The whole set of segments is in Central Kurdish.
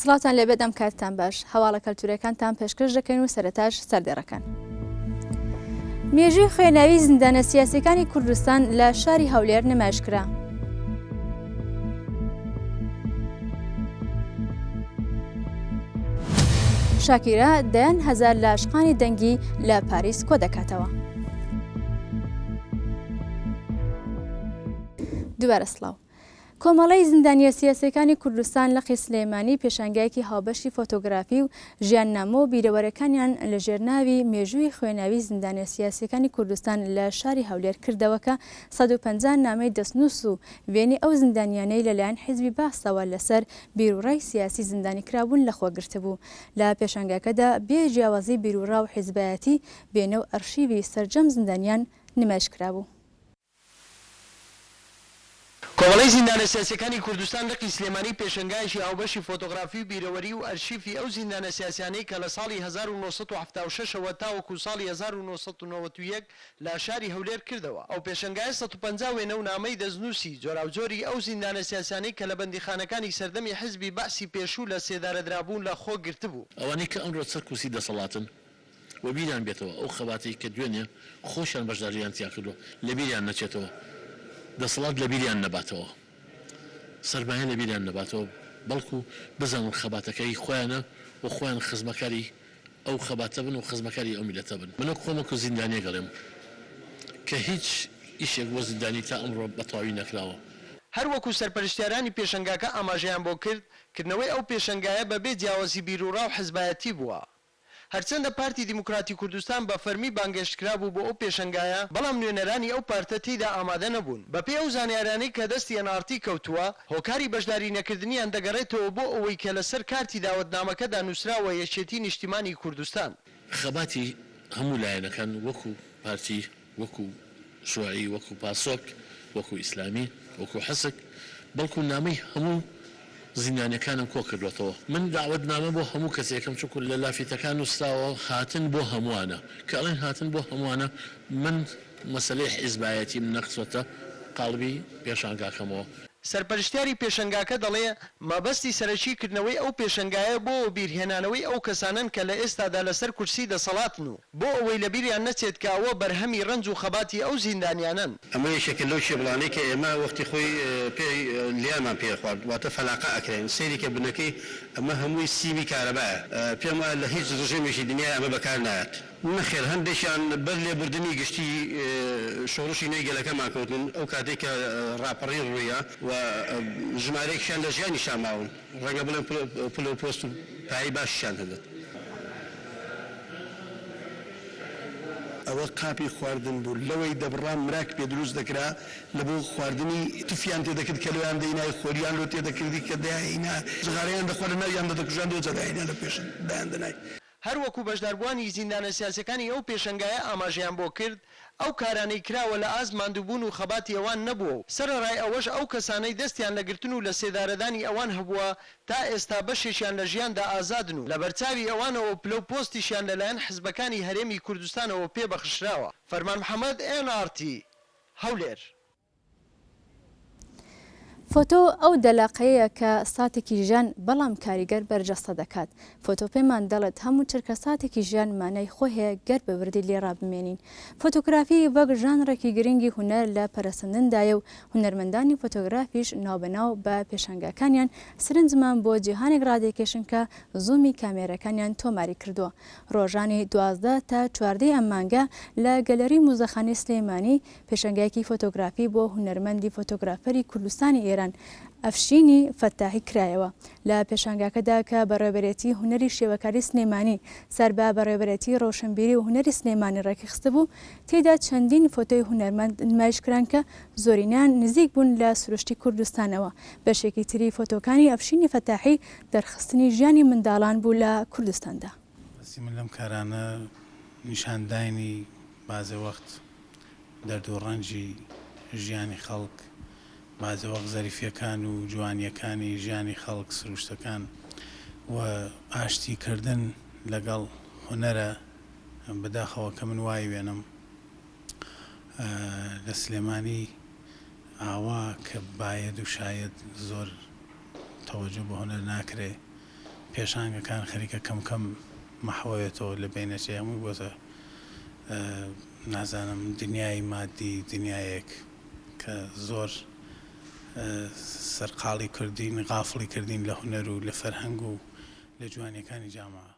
سڵاوتان لێبێت ئەم کاتتان باش هەواڵە کەلتورەکانتان پێشکەش دەکەین و سەرەتاش سەردێڕەکان. مێژووی خوێناوی زیندانە سیاسیەکانی کوردستان لە شاری هەولێر نمایش کرا. شاکیرا دەیان هەزار لە عاشقانی دەنگی لە پاریس کۆ دەکاتەوە. دووبارە سڵاو. کۆمەڵەی زیندانییە سیاسییەکانی کوردستان لقی سلێمانی پێشانگایەکی هاوبەشی فۆتۆگرافی و ژیاننامە و بیرەوەرەکانیان لەژێر ناوی مێژووی خوێناوی زیندانیە سیاسییەکانی کوردستان لە شاری هەولێر کردەوە کە 150 نامەی دەستنووس و وێنەی ئەو زیندانیانەی لەلایەن حیزبی بەعسەوە لەسەر بیروڕای سیاسی زیندانی کرابوون لەخۆگرتبوو. لە پێشانگاکەدا بێ جیاوازی بیروڕا و حیزبایەتی وێنە و ئەرشیوی سەرجەم زیندانیان نمایش کرابوو. کۆمەڵەی زیندانە سیاسییەکانی کوردستان لقی سلێمانی پێشەنگایەکی هاوبەشی فۆتۆغرافی و بیرەوەری و ئەرشیفی ئەو زیندانە سیاسیانەی کە لە ساڵی 1976 ەوە تاوەکو ساڵی 1991 لە شاری هەولێر کردەوە. ئەو پێشەنگایە 150 وێنە و نامەی دەستنووسی جۆراوجۆری ئەو زیندانە سیاسیانەی کە لە بەندیخانەکانی سەردەمی حزبی بەعسی پێشوو لە سێدارەدرابوون لە خۆ گرتبوو. ئەوانەی کە ئەمڕۆ سەر کورسی دەسەڵاتن وەبیریان بێتەوە ئەو خەباتەی کە دوێنێ خۆشیان بەشدارییان تیا کردووە لەبیریان نەچێتەوە، دەسەڵات لەبیریان نەباتەوە، سەرمایە لەبیریان نەباتەوە، بەڵکو بزانن خەباتەکە هی خۆیانە و خۆیان خزمەکاری ئەو خەباتە بن و خزمەکاری ئەو میللەتە بن. من وەک خۆم وەکو زیندانییەک ئەڵێم کە هیچ ئیشێک بۆ زیندانی تا ئەمڕۆ بە تەواوی نەکراوە. هەر وەکو سەرپەرشتیارانی پێشەنگاکە ئاماژەیان بۆ کرد، کردنەوەی ئەو پێشەنگایە بە بێ جیاوازی بیروڕا و حزبایەتی بووە. هەرچەندە پارتی دیموکراتی کوردستان بە فەرمی بانگهێشتکرابوو بۆ ئەو پێشەنگایە، بەڵام نوێنەرانی ئەو پارتە تێیدا ئامادە نەبوون. بەپێی ئەو زانیاریانەی کە دەستی ئێن ئاڕ تی کەوتووە، هۆکاری بەشداری نەکردنیان دەگەڕێتەوە بۆ ئەوەی کە لەسەر کارتی داوەتنامەکەدا نووسراوە یەکێتی نیشتیمانی کوردستان. خەباتی هەموو لایەنەکان وەکو پارتی وەکو شوعی وەکو پاسۆک وەکو ئیسلامی وەکو حسک بەڵکو نامەی هەموو زیندانیەکانم کۆکردۆتەوە من دەعوەت نامە بۆ هەموو کەسێکم چونکو لە لافیتەکان نوسراوە هاتن بۆ هەمووانە کە ئەڵێن هاتن بۆ هەمووانە من مەسەلەی حیزبایەتیم نەخستۆتە قاڵبی پێشانگاکەمەوە. سەرپەرشتیاری پێشەنگاکە دەڵێ، مەبەستی سەرەکی کردنەوەی ئەو پێشەنگایە بۆ وەبیرهێنانەوەی ئەو کەسانەن کە لە ئێستادا لەسەر کورسی دەسەڵاتن و بۆ ئەوەی لەبیریان نەچێت کە ئەوە بەرهەمی ڕەنج و خەباتی ئەو زیندانیانەن. ئەمە یەکێکە لەو کێبڵانەی کە ئێمە وەختی خۆی پێی لیامان پێ خوارد واتە فەلاقە ئەکرێن سەیری کە بنەکەی ئەمە هەمووی سیمی کارەبایە پێم وایە لە هیچ ڕژێمێکی دنیای ئەمە بەکار نایەت. نەخێر هەندێکیان بەر لێبوردنی گشتی شۆڕشی نوێی گەلەکەمان کەوتن ئەو کاتەی کە ڕاپەڕین ڕوویا و ژمارەیەکیشیان لە ژیانیشا ماون ڕەنگە بڵێم پلە و پۆست و پایەی باشیشیان هەبێت. ئەوە قاپی خواردن بوو لەوەی دەبڕا مراک پێ دروست دەکرا لە بۆ خواردنی تفیان تێ دەکرد کە لۆیان دەینای خۆریان لۆ تێ دەکردی کە دەیانهینا جغارەیان دەخوارد لە ناویان دەدەکوژاند ئەوجا دایهینا لە پێش دایان دەنای. هەر وەکو بەشداربووانی زیندانە سیاسیەکانی ئەو پێشەنگایە ئاماژەیان بۆ کرد، ئەو کارانەی کراوە لە ئاست ماندووبوون و خەباتی ئەوان نەبووە و سەرەڕای ئەوەش ئەو کەسانەی دەستیان لە گرتن و لە سێدارەدانی ئەوان هەبووە تا ئێستا بەشێکیان لە ژیاندا ئازادن و لەبەرچاوی ئەوانەوە پلە و پۆستیشیان لەلایەن حزبەکانی هەرێمی کوردستانەوە پێ بەخشراوە. فەرمان محەمەد، ئێن ئاڕ تی، هەولێر. فۆتۆ ئەو دەلاقەیە کە ساتێکی ژیان بەڵام کاریگەر بەرجەستە دەکات. فۆتۆ پێمان دەڵێت هەموو چرکەساتێکی ژیان مانای خۆی هەیە گەر بە وردی لێی ڕابمێنین. فۆتۆگرافی وەک ژانڕێکی گرنگی هونەر لە پەرەسەندندایە و هونەرمەندانی فۆتۆگرافیش ناوبەناو بە پێشانگاکانیان سرنجمان بۆ جیهانێک ڕادەکێشن کە زوومی کامێرەکانیان تۆماری کردووە. ڕۆژانی 12 تا 14 ی ئەم مانگە لە گەلەری موزەخانەی سلێمانی پێشەنگایەکی فۆتۆگرافی بۆ هونەرمەندی فۆتۆگرافەری کوردستانی ئێران ئەفشینی فەتاحی کرایەوە. لە پێشانگاکەدا کە بەڕێوەبەرێتی هونەری شێوەکاری سلێمانی سەر بە بەڕێوەبەرێتی ڕۆشنبیری و هونەری سلێمانی ڕێکیخستبوو، تێیدا چەندین فۆتۆی هونەرمەند نمایشکران کە زۆرینەیان نزیک بوون لە سروشتی کوردستانەوە، بەشێکی تری فۆتۆکانی ئەفشینی فەتاحی دەرخستنی ژیانی منداڵان بوو لە کوردستاندا. مەبەستی من لەم کارانە نیشانداینی بازێ وەخت دەرد و ڕەنجی ژیانی خەڵک، بازێ وەخت زەریفیەکان و جوانیەکانی ژیانی خەڵک، سروشتەکان و ئاشتی کردن لەگەڵ هونەرە، بەداخەوە کە من وای وێنم لە سلێمانی ئاوا کە بایەد و شایەد زۆر تەوەجۆ بە هونەر ناکرێ. پێشانگەکان خەریکە کەم کەم مەحوەیەتەوە لە بەینەچێ هەمووی بۆتە نازانم دنیای مادی دنیایەک کە زۆر سەرقاڵی کردین غافڵی کردین لە هونەر و لە فەرهەنگ و لە جوانیەکانی جامعە.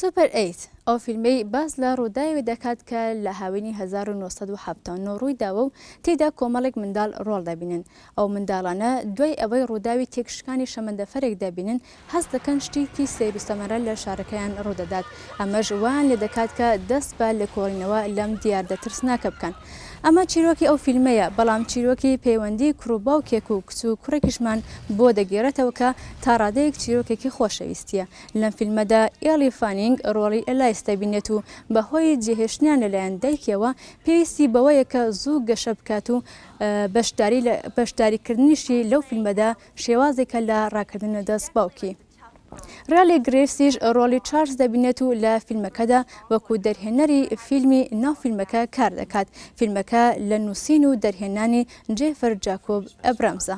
Super Eight، ئەو فیلمەی باس لە ڕووداوێک دەکات کە لە هاوینی 1979 ڕوویداوە و تێیدا کۆمەڵێک منداڵ ڕۆڵ دەبینن. ئەو منداڵانە دوای ئەوەی ڕووداوی تێکشکانی شەمەندەفەرێک دەبینن، هەست دەکەن شتێکی سەیر و سەمەرە لە شارەکەیان ڕوودەدات، ئەمەش وایان لێدەکات کە دەست بە لێکۆڵینەوە لەم دیاردە ترسناکە بکەن. ئەمە چیرۆکی ئەو فیلمەیە، بەڵام چیرۆکی پەیوەندی کوڕ و باوکێک و کچ و کوڕێکیشمان بۆ دەگێڕێتەوە کە تا ڕادەیەک چیرۆکێکی خۆشەویستییە. لەم فیلمەدا ئێڵی فانینگ ڕۆڵی ئێلایس دەبینێت و بەهۆی جێهێشتنیان لەلایەن دایکیەوە پێویستی بەوەیە کە زوو گەشە بکات و بەشداری بەشداریکردنیشی لەو فیلمەدا شێوازێکە لە ڕاکردن لە دەست باوکی. ڕالی گرێڤسیش ڕۆڵی چارلز دەبینێت و لە فیلمەکەدا وەکو دەرهێنەری فیلمی ناو فیلمەکە کار دەکات. فیلمەکە لە نووسین و دەرهێنانی جێفر جاکۆب ئەبرامزە.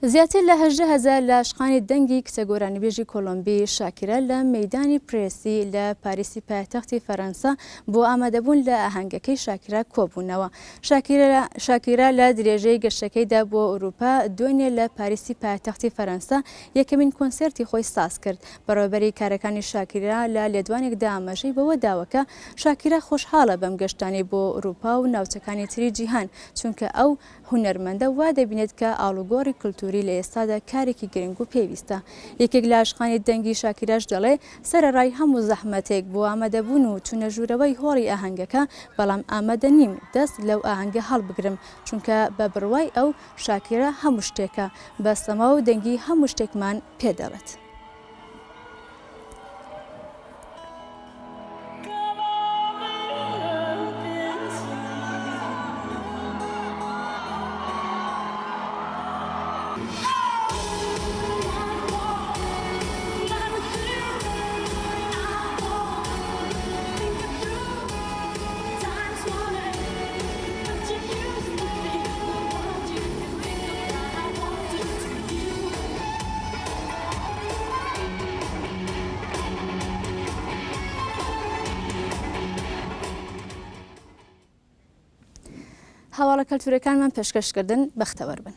زیاتر لە 18,000 لە عاشقانی دەنگی کچە گۆرانیبێژی کۆلۆمبی شاکیرا لە مەیدانی پرێسی لە پاریسی پایتەختی فەرەنسا بۆ ئامادەبوون لە ئاهەنگەکەی شاکیرا کۆبوونەوە. شاکیرا لە درێژەی گەشتەکەیدا بۆ ئەوروپا دوێنێ لە پاریسی پایتەختی فەرەنسا یەکەمین کۆنسێرتی خۆی سازکرد. بەڕێوەبەری کارەکانی شاکیرا لە لێدوانێکدا ئاماژەی بەوە داوە کە شاکیرا خۆشحاڵە بەم گەشتانەی بۆ ئەوروپا و ناوچەکانی تری جیهان، چونکە ئەو هونەرمەندە وا دەبینێت کە ئاڵوگۆڕی کلتوری لە ئێستادا کارێکی گرنگ و پێویستە. یەکێک لە عاشقانی دەنگی شاکیراش دەڵێ، سەرەڕای هەموو زەحمەتێک بۆ ئامادەبوون و چوونە ژوورەوەی هۆڵی ئاهەنگەکە، بەڵام ئامادە نیم دەست لەو ئاهەنگە هەڵبگرم، چونکە بە بڕوای ئەو شاکیرا هەموو شتێکە، بە سەما و دەنگی هەموو شتێکمان پێ دەڵێت. هەواڵە کەلتورەکانمان پێشکەشکردن بەختەوەر بن.